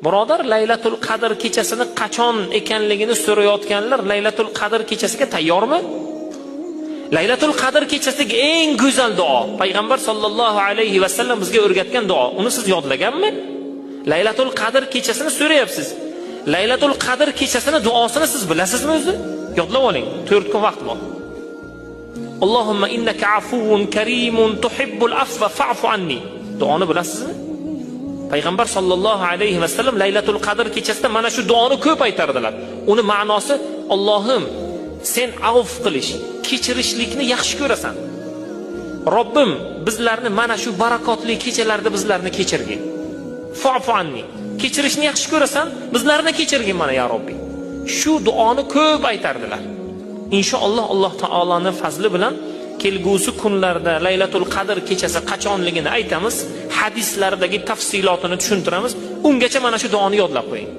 Birodar, Laylatul Qadr kechasini qachon ekanligini so'rayotganlar Laylatul Qadr kechasiga tayyormi? Laylatul Qadr kechasidagi eng go'zal duo, payg'ambar sollallohu alayhi vasallam bizga o'rgatgan duo. Uni siz yodlaganmi? Laylatul Qadr kechasini so'rayapsiz. Laylatul Qadr kechasini duosini siz bilasizmi o'zi? Yodlab oling, 4 kun vaqt bor. Allohumma innaka afuvun karimun tuhibbul afva fa'fu anni. Duoni bilasizmi? Payg'ambar sollallohu alayhi vasallam Laylatul Qadr kechasida mana shu duoni ko'p aytardilar. Uni ma'nosi: Allohim, sen avf qilish, kechirishlikni yaxshi ko'rasan. Robbim, bizlarni mana shu barakotli kechalarda bizlarni kechirgin. Fa'fu anni. Kechirishni yaxshi ko'rasan, bizlarni kechirgin mana ya Robbi. Shu duoni ko'p aytardilar. Inshaalloh Alloh taoloning fazli bilan kelgusi kunlarda Laylatul Qadr kechasi qachonligini aytamiz, hadislardagi tafsilotini tushuntiramiz. Ungacha mana shu duoni yodlab qo'ying.